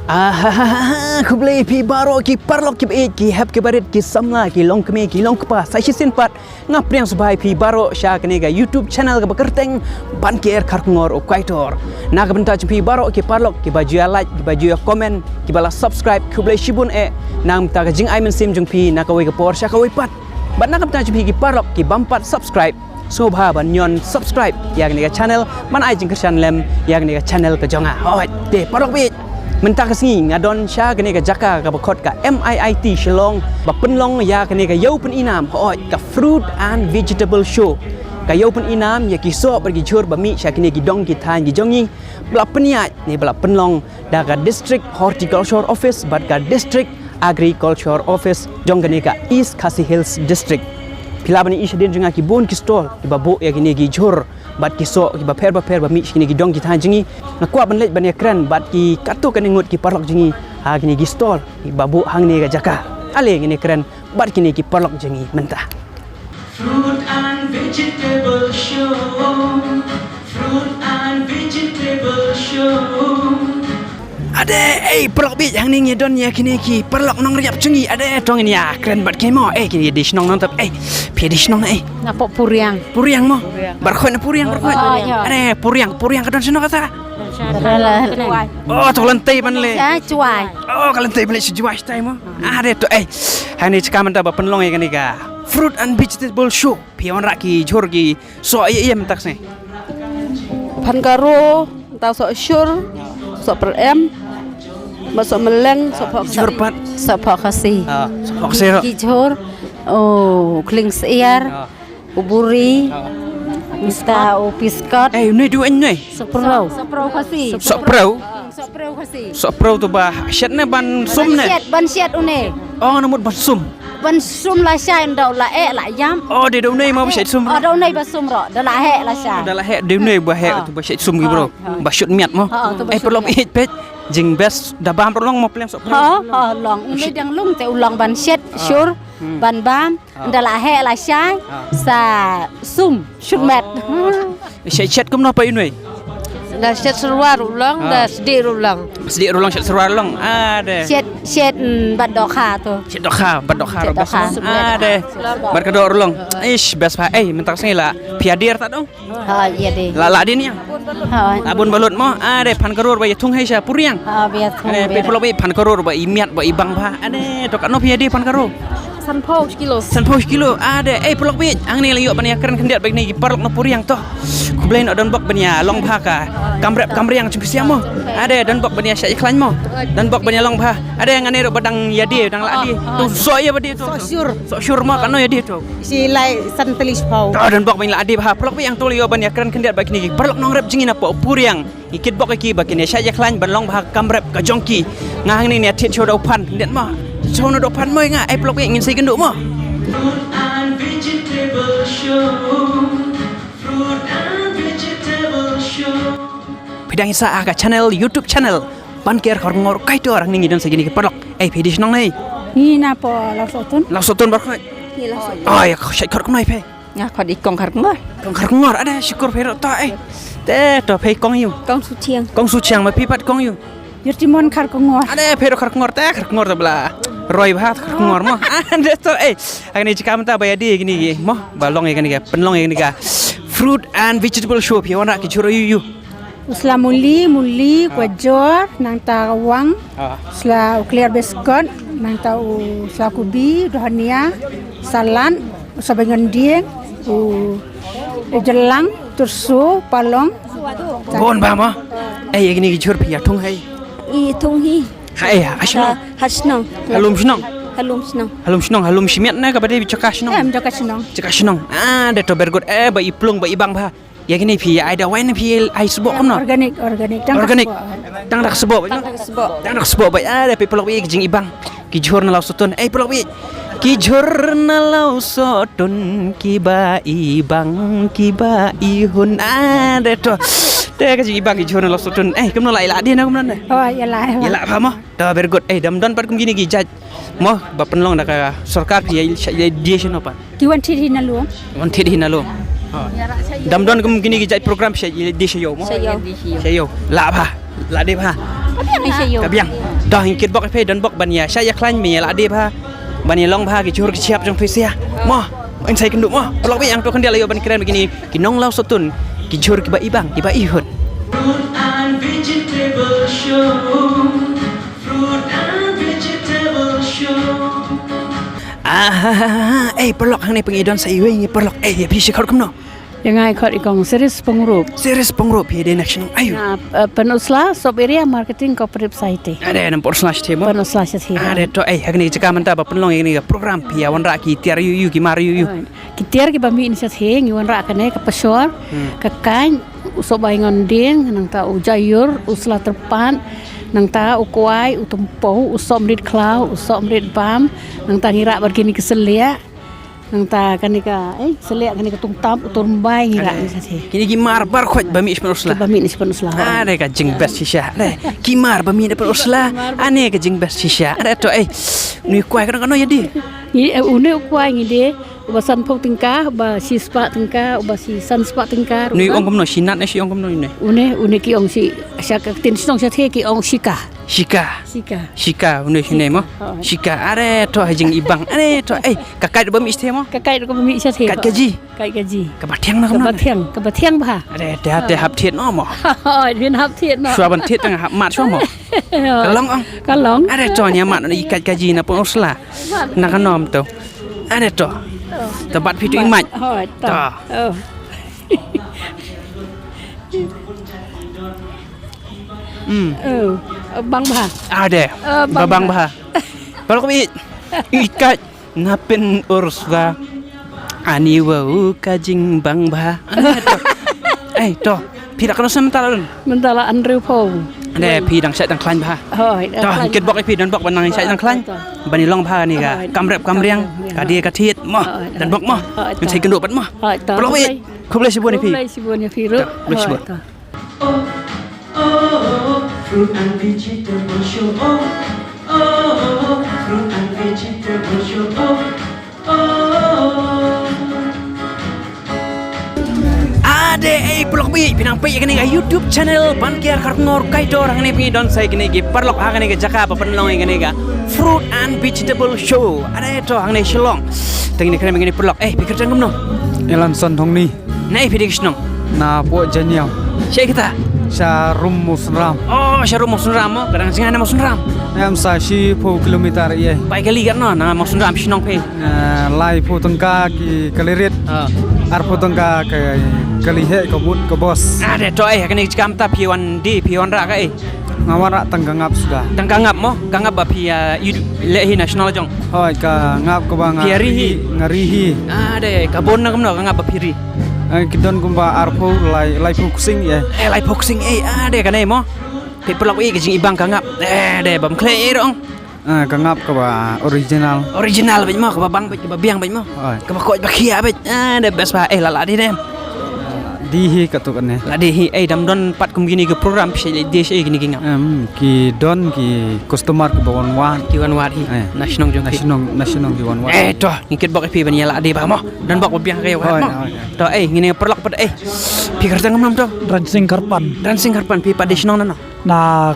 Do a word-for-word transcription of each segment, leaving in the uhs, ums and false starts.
Ahahaha, khublei phi baroh ki paralok ki baieit, ki hep ki barit, ki samla, ki longkmie, ki longkpa, sa shisien pat nga pdiang sngewbha ïa phi baroh sha kane ka YouTube channel kaba kyrteng Ban Ker Kharkongor U Kaitor. Na ka bynta jong phi baroh ki paralok kiba ju ïa like, kiba ju ïa comment, kiba la subscribe, khublei shibun eh. Na ka bynta ka jingai mynsiem jong phi na kawei ka por sha kawei pat. Bad na ka bynta jong phi ki paralok ki bym pat subscribe, sngewbha ban ñion subscribe ïa kane ka channel, ban ai jingkyrshan lem ïa kane ka channel ka jong nga. Hooid, te paralok baieit, mynta ka sngi nga don sha kane ka jaka kaba khot ka M I I T Shillong, ba pynlong ïa kane ka ïew pyni nam, hooid, ka Fruit and Vegetable Show. Ka ïew pyni nam ïa ki soh bad ki jhur ba mih sha kine ki dong ki thaiñ ki jong ngi, ba la pynïaid ne ba la pynlong da ka District Horticulture Office bad ka District Agriculture Office jong kane ka East Khasi Hills District. Phi lah ban ïohi shadien jong nga ki bun ki stall kiba buh ïa kine ki jhur bad ki soh kiba pher ba pher ba mih sha kine ki dong ki thaiñ jong ngi. Nga kwah ban leit ban ïakren bad ki katto katne ngut ki paralok jong ngi ha kine ki stall kiba buh hangne ka jaka. Ale ngin ïakren bad kine ki paralok jong ngi mynta. Fruit and vegetable show. Fruit and vegetable show. Ade, ei, paralok baieit, hangne ngi don ïa kine ki paralok nongriap jong ngi. Ade, to ngin ïakren bad ki mo. Ei, kine ïa dei shnong nangta. Ei, phi ïa dei shnong na ei? Na Puriang. Puriang mo? Puriang. Baroh na Puriang, baroh. Oh, ïa. Ade, Puriang, Puriang ka don shnong kata? Don shnong. Oh, to lynti ban leit. Sha Jowai. Oh, ka lynti ban leit sha Jowai shatai mo. Ade, to, ei. Hangne jaka mynta ba pynlong ïa kane ka Fruit and Vegetable Show. Phi wanrah ki jhur ki soh ïa ïa mynta ka sngi. Phan karo, mynta soh shur, soh pyrem, ba soh meleng, soh phoh. Jhur pat. Soh phoh Khasi. Ah, soh phoh Khasi ro. Ki jhur, oh, kling siar, ah, u buri, ah, mynta u piskot. Eh, une du une. Soh pyrem. Soh pyrem Khasi. Soh pyrem. Soh pyrem Khasi. Soh pyrem tu ba shet ne ban sum ne? Ban shet, ban shet une. Oh, namut ban sum. Ban sum la shai, ynda la eh la ïam. Oh, dei da une mo ba shet sum. Oh, da une ba sum ro, da la heh la shai. Da la heh, dei une ba heh tu ba shet sum ki bro. Ba shut miat mo. Eh, paralok baieit peit. Jingbes da bam ro long mo pyrem soh pyrem. Ha, ha, long. Une dang long te u long ban shet, shur, ban bam. Ynda la heh la shai, sa sum, shut miat. Shet shet kumno pa ïa une? Da shet syrwa ruh long, da sdieh ruh long. Sdieh ruh long, shet syrwa ruh long. Ade. Shet, shet, mm, bad dohkha tu. Shet dohkha, bad dohkha ruh best. Ade. Bad ka doh ruh long. Ish, best pa. Eh, mynta ka sngi la phi ïa die ta dong? Ha, ïa die. La, la die nia? Ha. La bun balut mo. Ade, phan karo ba ïa thung hei sha Puriang. Ha, ba ïa thung. Ade, phi paralok baieit, phan karo ba i miat ba i bang bha. Ade, to katno phi ïa die phan karo? Sanphew kilo. Sanphew kilo. Ade, eh, paralok baieit, hangne la ïoh ban ïakren khyndiat bad kine ki paralok na Puriang to. Khublei noh, don bok ban ïa long bha ka kam rep kam riang jong phi sha mo. Ade, don bok ban ïa shait ïa khlaiñ mo. Don bok ban ïa long bha. Ade, ngan ïa ruh ba dang ïa die, dang la die. Tu soh ïa ba die tu. Soh shur. Soh shur mo, katno ïa die tu? Shi lai san tylli shiphew. To don bok ban la die bha, paralok baieit, to la ïoh ban ïakren khyndiat bad kine ki paralok nongrep jong ngi na poh Puriang. Ngi kit bok ïa ki ba kin ïa shait ïa khlaiñ ban long bha kam rep ka jong ki. Nga hangne ne thied shuh da u phan khyndiat mo. Shuh na da u phan mo nga, eh, paralok baieit, ngin sa ïakynduh mo. Fruit and vegetable show. Fruit and vegetable show. Phi dang ïa sa ha ka channel, YouTube channel Ban Ker Kharkongor U Kaitor, hangne ngi don sa kine ki paralok. Eh, phi dei shnong ne? Ngi na poh Lawsohtun. Lawsohtun baroh khoit. Ngi Lawsohtun. Oh, ïa, shait khot kumno ïa phi? Nga khot i Kong Kharkongor. Kong Kharkongor, ade, shukor phi ruh to, eh. Te to phi Kong ïu? Kong Suchiang. Kong Suchiang, ma phi pat Kong ïu? Yurtimon Kharkongor. Ade, phi ruh Kharkongor te, Kharkongor te ba la roi bha Kharkongor mo. Ade to, eh. Hangne jaka mynta ba ïa die kine ki mo, ba long ïa kane ka, pynlong ïa kane ka fruit and vegetable show, phi wanrah ki jhur ïu ïu? U sla muli, muli, kwajor, nangta wang, sla u kliar beskot, nangta u sla kubi, u dhania, salad, u sabengon dieng, u, u jelang, tursu, palong. Bun bha mo. Eh, ïa kine ki jhur phi ïa thung hei? Ïa thung hi. Ha, eh, ha shnong? Ha shnong. Ha lum shnong? Ha lum shnong. Ha lum shnong, ha lum shimiat ne kaba dei jaka shnong? Em, jaka shnong. Jaka shnong. Ah, dei to very good. Eh, ba i plung, ba i bang bha. Ïa kine phi ai dawai ne phi ai sboh kumno? Organic, organic. Tang da sboh. Tang da sboh. Tang da sboh. Tang da sboh ba, ah, da phi paralok baieit, ki jingibang. Ki jhur na Lawsohtun. Eh, paralok baieit. Ki jhur na Lawsohtun kiba ibang kiba ihun. Ah, da to. Te ka jingibang ki jhur na Lawsohtun. Eh, kumno la ïa la die ne kumno ne? Oh, ïa la, ïa la. Ïa la bha mo. To very good. Eh, dam don pat kum kine ki jait mo ba pynlong da ka sorkar phi ïa, ïa die shano pat? Ki wan thied hi na lum. Wan thied hi na lum. Dam don kum kine ki jait program phi ïa die sha ïew mo? Sha ïew. Sha ïew. La bha. La die bha. Ka biang hi sha ïew. Ka biang. To, ngin kitbok ïa phi, don bok ban ïa shah ïa khlaiñ, ban ïa la die bha, ban ïa long bha ki jhur ki jhiap jong phi sha. Mo, yn sa ïakynduh mo. Paralok baieit, hangto khyndiat la ïoh ban kren bad kine ki nonglaw sohtun, ki jhur kiba ibang, kiba ihut. Fruit and vegetable show. Fruit and vegetable show. Ah, ei paralok, hangne phi ngi don sa iwei ngi paralok. Ei, ïa phi shi khot kumno? Ïa nga i khot i kong Series Pyngrope. Series Pyngrope, phi dei na shnong aiu? Na, eh, Pynursla, Sub Area Marketing Cooperative Society. Ade, na Pynursla shathie mo? Pynursla shathie. Ade, to, ei, ha kane ka jaka mynta ba pynlong ïa kane ka program, phi ïa wanrah ki tiar ïu ïu, ki mar ïu ïu. Ki tiar kiba mih na shathie, ngi wanrah kane ka pashor, hmm, ka kaiñ, u sohbaingon dieng, nangta u jaiur, u sla tyrpad, nangta u kwai, u tympew, u sohmrit khlaw, u sohmrit bam, nangta ngi rah bad kine ki sylliah. Nangta kane ka, eh, sylliah, kane ka tungtap, u tyrbai ngi rah, eh, ïa ka te. Kine ki mar baroh khoit ba mih sha Pynursla. Ba mih sha Pynursla. Ade ka jingbest shisha. Ade ki mar ba mih na Pynursla. Ane ka jingbest shisha. Ade to, eh. Une u kwai kano kano ïa die? Ngi, eh, une u kwai ngi die, uba sanphew tyngka, uba shispah tyngka, uba shi sanspah tyngka. Une u ong kumno, shi nat ne shi ong kumno une? Une, une ki ong shi, sha ka ktien shnong shathie ki ong shika. Shika. Shika. Shika, une shine mo. Shika. Ade to, ha jingibang. Ade to, eh, ka kait ba mih shathie mo? Ka kait ba mih shathie. Kait kaji. Kait kaji. Kaba thiang na kaba thiang, kaba thiang bha. Ade te, te hap thied no mo. Hoi, phin hap thied no. Shuwa ban thied tang hap mad shuwa mo. Ka long ong. Ka long. Ade to, nia mad na i kait kaji na Pynursla. Na ka nom to. Ade to. To bat phi to i mad. Hoi, to. To. Oh. Hmm. Oh, bang bha. Ade. Oh, bang bha. Paralok baieit. I kait na Pynursla. Ani wa u ka jingbang bha. Ade to. Ei to. Phi da kano snem mynta la don? Mynta la hynriewphew. Ade phi dang shait dang khlaiñ bha. Hoi. To, kitbok ïa phi, don bok ban nang shait dang khlaiñ. Ban ïa long bha kane ka kam rep kam riang. Ka die ka thied mo. Don bok mo. Ngin sa ïakynduh pat mo. Hoi to. Paralok baieit. Khublei shibun ïa phi. Khublei shibun ïa phi ruh. Khublei shibun. Oh, oh, oh, fruit and vegetable show. Oh, oh, oh, fruit and vegetable show. Oh, oh, oh. Ade, ei paralok baieit, phi nang peit ïa kane ka YouTube channel Ban Kiar Kharkongor Kaitor, hangne phi ngi don sa ïa kine ki paralok ha kane ka jaka ba pynlong ïa kane ka fruit and vegetable show. Ade to, hangne Shillong. Te ngin ïa kren ïa kine ki paralok. Ei, phi kyrteng kumno? Elanson Thongni. Na ei phi dei ki shnong? Na Pohjaniaw. Shaei kata? Sha Rum Mawsynram. Oh, sha Rum Mawsynram mo. Ka dang jngai na Mawsynram? Em, sa shiphew kilometer ïa. Bai kali katno na Mawsynram shnong phi? Eh, laiphew tyngka ki kali rit. Ah. Arphew tyngka ki kali heh ka bus, ka bus. Ade to, ei, ha kane ka jaka mynta phi wan die, phi wanrah kaei? Nga wanrah tang ka ngap suda. Tang ka ngap mo, ka ngap ba phi, ah, ïa leh hi na shnong la jong. Hoi, ka ngap kaba nga ri hi, nga ri hi. Ade, ka bun na kumno ka ngap ba phi ri? Eh, ki don kumba arphew, lai, laiphew ksing ei. Eh, laiphew ksing ei. Ade kane mo. Phi paralok baieit, ka jingibang ka ngap. Ade bam khleh ei ruh ong. Ah, ka ngap kaba original. Original beit mo, kaba bang beit, kaba biang beit mo. Hoi. Kaba koit ba khia beit. Ade best bha, eh, la la die ne em? Die hi katto katne. La die hi, ei, dang don pat kum kine ki program phi shait leit die shaei kine ki ngap? Em, ki don ki customer kiba wan wad. Ki wan wad hi. Eh. Na shnong jong phi. Na shnong, na shnong ki wan wad. Eh, to, ngin kitbok ïa phi ban ïa la die bha mo. Don bok ba biang ka ïa wad mo. Hoi, hoi. To, ei, ngin ïa paralok pat, ei. Phi kyrteng kumno to? Ransing Kharpan. Ransing Kharpan, phi pat dei shnong nano? Na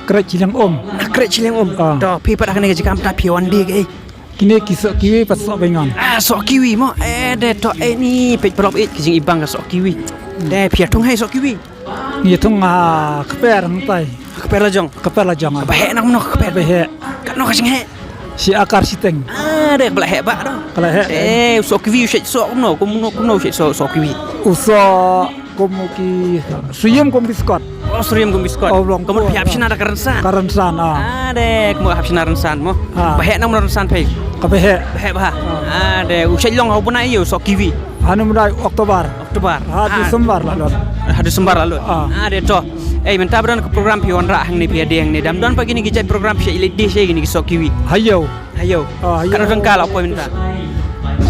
Krek Shiliang Um. Na Krek Shiliang Um. Ah. To, phi pat ha kane ka jaka mynta phi wan die kaei? Kine ki soh kiwi pat soh baingon. Ah, soh kiwi mo. Ade to, ei, ni peit paralok baieit, ka jingibang ka soh kiwi. Te phi ïa thung haei soh kiwi? Ngi ïa thung ha kper hangtai. Kper la jong. Kper la jong. Kaba heh na kumno kper? Kaba heh. Katno ka jingheh? Shi akar shiteng. Ade, kaba la heh bha to. Kaba la heh. Eh, u soh kiwi u shait soh kumno, kumno, kumno u shait soh, soh kiwi? U soh kum ki, syriem kum biskot. Oh, syriem kum biskot. Oh, long. Kumno phi hap shna da ka rynsan? Ka rynsan, ah. Ade, kumno hap shna rynsan mo? Ah. Ba heh na kumno rynsan phi? Kaba heh. Ba heh bha. Ah. Ade, u shait long ha u bnai ïa u soh kiwi? Hane mynta October. October. Ha December la lut. Ha December la lut. Ah. Ade to. Ei, mynta ba don ka program phi wanrah hangne, phi ïa die hangne, dang don pat kine ki jait program phi shait leit die shaei kine ki soh kiwi? Ha ïew. Ha ïew. Ah, ha ïew. Katno tyngka la poi mynta?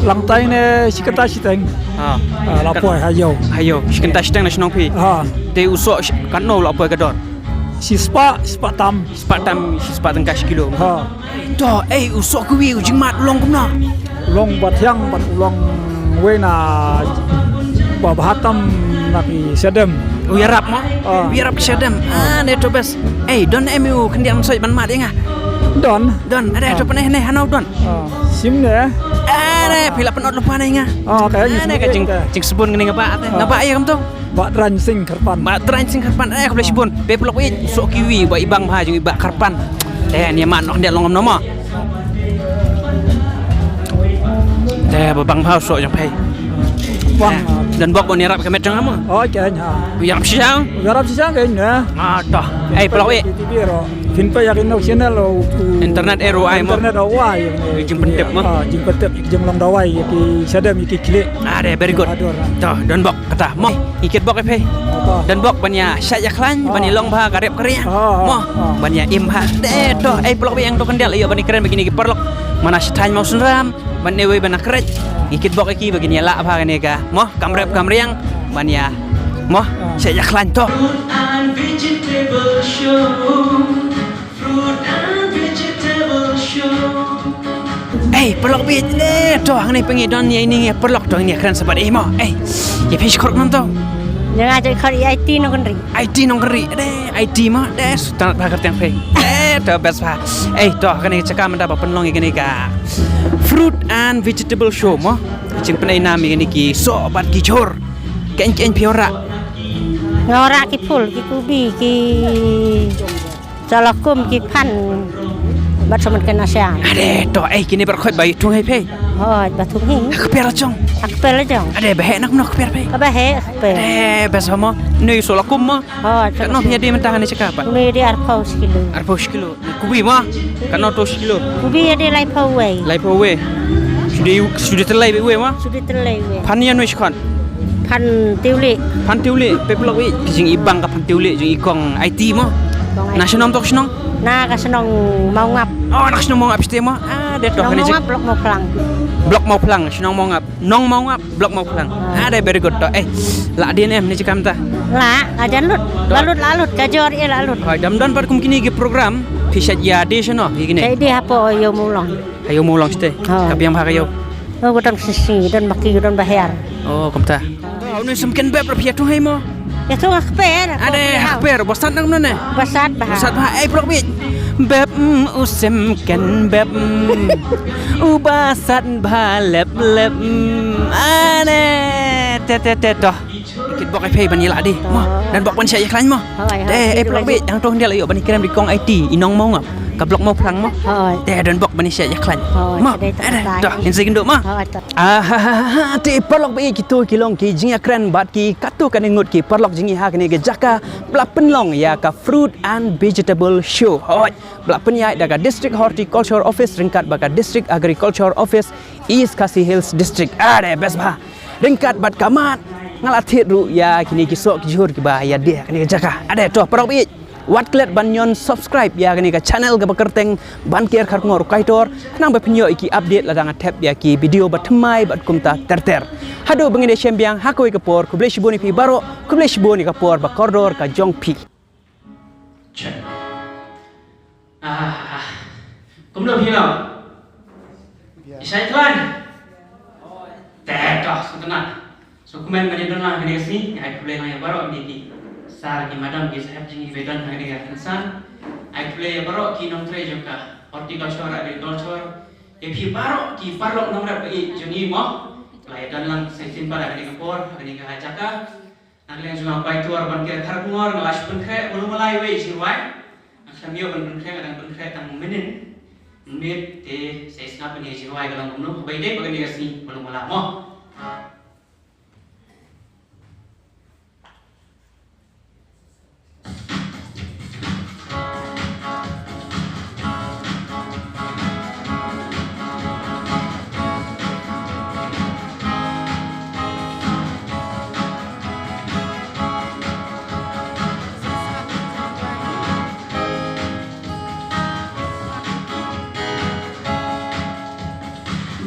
Lashai ne shi kynta shiteng. Ah. Ah, la poi ha ïew. Ha ïew. Shi kynta shiteng na shnong phi. Ah. Te u soh shi, katno la poi ka dor? Shispah, shispah tam. Shispah tam, shispah tyngka shi kilo. Ha. To, ei, u soh kiwi u jingmad u long kumno? U long ba thiang bad u long wei na ba bha tam na ki shadem. U ïarap mo? Ah. U ïarap ki shadem. Ah, ne to best. Ei, don em u khyndiat mynsoit ban mad ïa nga. Don. Don, ade to pyneh ne hano don. Ah. Sim ne. Ade, phi la pynot lypa ne ïa nga. Ah, ka ane ka jing, jingsbun kane nga ba, nga ba ïa kam to. Bah Tran Sing Kyrpan. Bah Tran Sing Kyrpan. Eh, khublei shibun. Phi paralok ïeit, soh kiwi ba i bang bha jong i Bah Kyrpan. Eh, ni ma noh dia long nom ma. Eh, ba bang bha soh jong phi. Bang. Eh, don bok ban ïarap ka met jong nga mo. Oh, okay, ha. Ïarap shisha. Ïarap shisha ka ne. Ah, to. Eh, paralok ïeit. T V ro. Phin peit ïa ki nong channel u, u internet, eh, ruh ai mo. Internet ruh ai. Ki jingpyntip mo. Ah, jingpyntip, jinglong dawai ïa ki shadem, ïa ki khlieh. Ah, de, very good. Adur. To, don bok kata mo. Ngi kit bok ïa phi. Apa? Don bok ban ïa shait ïa khlaiñ, ban ïa long bha ka rep ka riang. Ah, ah, mo. Ah. Ban ïa im bha. De, to, ei paralok ïeit, hangto khyndiat la ïoh ban ïakren bad kine ki paralok. Mana sha thaiñ Mawsynram, ban ïa wei ban ïakren. Ngi kit bok ïa ki ba kin ïa lah bha kane ka mo. Kam rep kam riang ban ïa mo. Shait ïa khlaiñ to. Fruit and vegetable show. Fruit and vegetable show. Ei, paralok bit ne to, hangne pyngi don ïa ini ïa paralok to, ini kren sabat ei mo. Ei, ïa phi shi khor man to. Ïa nga shi khor ïa I T Nongkynrih. I T Nongkynrih. De, I T mo. De, sultan bha kyrteng phi. Eh, to best bha. Ei, to kane ka jaka mynta ba pynlong ïa kane ka fruit and vegetable show mo. Jingpynïaid nam ïa kine ki soh bad ki jhur. Kein kein phi wanrah? Nga wanrah ki phul, ki kubi, ki jalakum, ki phan. Bad saman kena siang. Ade, to, ei, kine baroh khoit ba ïa thung hi phi. Hoi, ba thung hi. Ha kper la jong. Ha kper la jong. Ade, ba heh na kumno kper phi? Ba heh kper. Ade, best mo. Nui soh lakum mo. Hoi. Katno phi ïa die mynta hangne jaka pat? Nui die arphew shi kilo. Arphew shi kilo. Kubi mo? Katno to shi kilo? Kubi ïa die laiphew wei. Laiphew wei. Shu die, shu die tyllai wei mo? Shu die tyllai wei. Phan ïa nui shi khon? Phan tiwlih. Phan tiwlih, phi paralok ïeit, ki jingibang ka phan tiwlih, jingikong I T mo. Kong I T. Na shnong to shnong? Na ka shnong Mawngap. Oh, na ka shnong Mawngap shatei mo. Ah, de to. Shnong Mawngap, Block Mawphlang. Block Mawphlang, shnong Mawngap. Nong Mawngap, Block Mawphlang. Ah. Ah, de, very good to. Eh, la dien em ne jaka mynta? La, la jan lut. Ba lut la lut, ka jor ïa la lut. Hoi, dam don pat kum kine ki program, phi shait ïa die shano, ïa kine? Shait die hapoh ïew Mawlong. Ha ïew Mawlong shatei. Hoi. Ka biang bha ka ïew? Oh, ka don shisha, don ba ki, don ba her. Oh, kumta. Oh, une sum ken bep ruh phi ïa thung hi mo? Ïa thung ha kper. Ade, ha kper, ba sat na kumno ne? Ba sat bha. Ba sat bha, ei paralok bit. Bep, mm, u sim ken bep, mm. U ba sat bha lep lep, mm. Ade, te te te to. Kit bok ïa phi ban ïa la die mo. Don bok ban shait ïa khlaiñ mo. Hoi, hoi. Te, ei paralok bit, hangto khyndiat la ïoh ban ïakren bad i kong I T, i nong Mawngap. Ka Block Mawphlang mo. Hoi. Te don bok ban ïa shait ïa khlaiñ. Hoi, mo. Te to. Ade, to, ngin sa ïakynduh mo. Hoi, to. Ah, ha, ha, ha, ha, te paralok bit, kito ki long ki jingïakren bad ki katto katne ngut ki paralok jong ngi ha kane ka jaka ba la pynlong ïa ka Fruit and Vegetable Show. Hoi, ba la pynïaid da ka District Horticulture Office ryngkat bad ka District Agriculture Office East Khasi Hills District. Ade, best bha. Ryngkat bad ka mat, nga la thied ruh ïa kine ki soh ki jhur kiba ïa die ha kane ka jaka. Ade, to paralok bit. Wat klet ban ñion subscribe ïa kane ka channel kaba kyrteng Ban Ker Kharkongor U Kaitor, khnang ba phin ïoh ïa ki update lada nga thep ïa ki video ba thymmai bad kumta ter ter. Haduh ba ngin ïashem biang ha kawei ka por, khublei shibun ïa phi baroh, khublei shibun ïa ka por ba kordor ka jong phi. Check. Ah, ah. Kumno phi long? Ïa shait khlaiñ. Te to, sngewtynnat. So, kumne ban ïadon lang ha kane ka sngi, nga ai khublei lang ïa baroh kine ki sir, ki madam, ki saheb jong ngi kiba don ha kane ka kynsan. Ai khublei ïa baroh ki nongtrei jong ka horticulture, agriculture. Ïa phi baroh ki paralok nongrep ba ïeit jong ngi mo. Ba la ïadon lang sa shisien pat ha kane ka por, ha kane ka jaka. Na ka liang jong nga U Kaitor Ban Ker Kharkongor, nga la shu pynkhreh, mano mala iwei i jingrwai. Nga khlem ïoh ban pynkhreh, nga dang pynkhreh tang mynnin. Mynnin te sa sngap ïa i jingrwai ka long kumno, haba ïadei bad kane ka sngi, mano mala mo.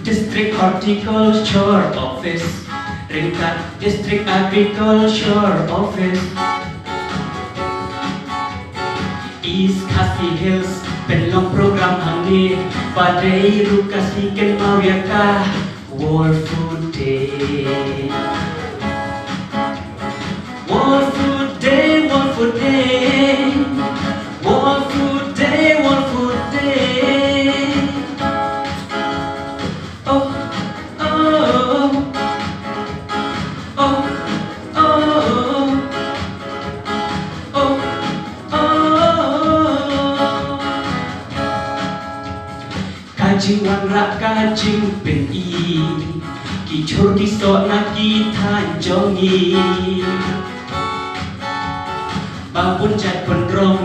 District Horticulture Office ryngkat District Agriculture Office East Khasi Hills pynlong program hangne ba dei ruh ka sngi kynmaw ïa ka World Food Day. World Food Jingpyni ki jhur ki soh na ki thaiñ jong ngi. Ba bun jait pynrong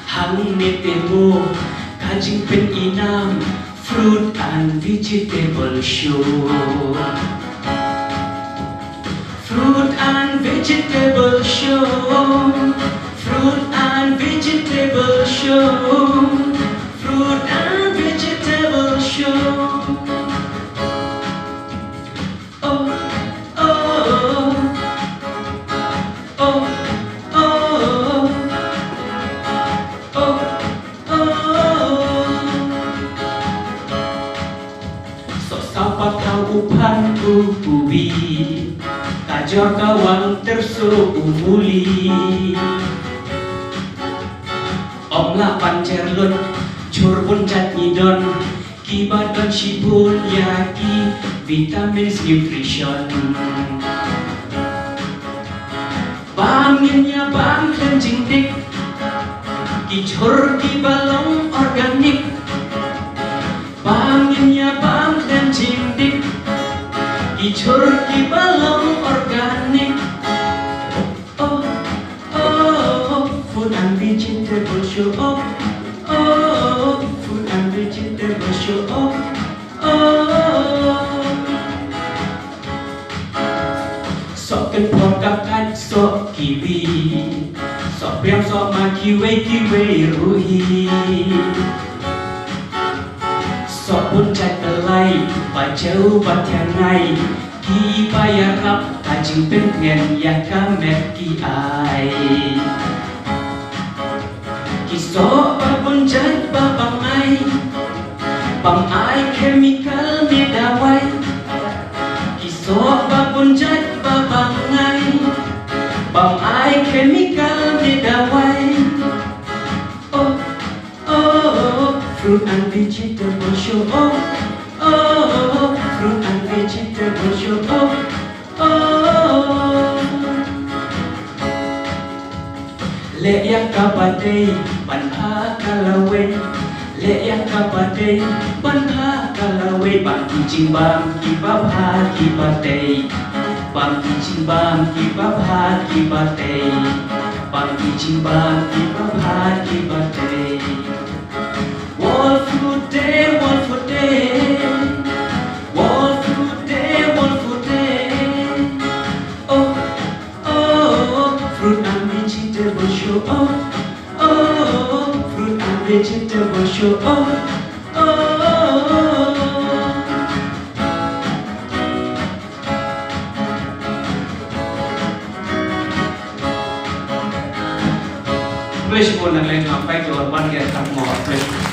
hangne te mo, ka jingpyni nam fruit and vegetable show. Fruit and vegetable show. Fruit and vegetable show. Fruit and vegetable show. Oh, oh, oh. Oh, oh, oh. Oh, oh, oh. Soh saw, pat thaw, u phan, u ubi, kajor, kawang, tyrso, u muli. Ym lah ban jer lut, jhur bun jait ngi don, kiba don shibun ïa ki vitamins, nutrition. Ba ngin ïa bam khlem jingdik ki jhur kiba long organic. Ba ngin ïa bam khlem jingdik ki jhur kiba long organic. Oh, oh, oh, fruit and vegetable show. Oh, oh, oh, fruit and vegetable show. Oh, oh, oh. Soh kynphod, kakaid, soh kiwi, soh priam, soh ma, kiwei kiwei ruh hi. Soh bun jait, blai, bajew, bathiangai, kiba ïarap ka jingpyntngen ïa ka met ki ai. Ki soh ba bun jait ba bang ai, bang ai chemical ne dawai. Ki soh ba bun jait ba bang ai, bang ai chemical ne dawai. Oh, oh, oh, fruit and vegetable show. Oh, oh, oh, fruit and vegetable show. Oh, oh, oh. Leh ïa kaba dei ban bha ka lawei. Leh ïa kaba dei ban bha ka lawei. Bam ki jingbam kiba bha kiba dei. Bam ki jingbam kiba bha kiba dei. Bam ki jingbam kiba bha kiba dei. World Food Day, World Food Day. World Food Day, World Food Day. Oh, oh, oh, fruit and vegetable show. Oh, oh, oh, fruit and vegetable show. Oh, oh, oh, oh. Khublei shibun, nang leh jong peit, to ban ïa tang mo, khublei.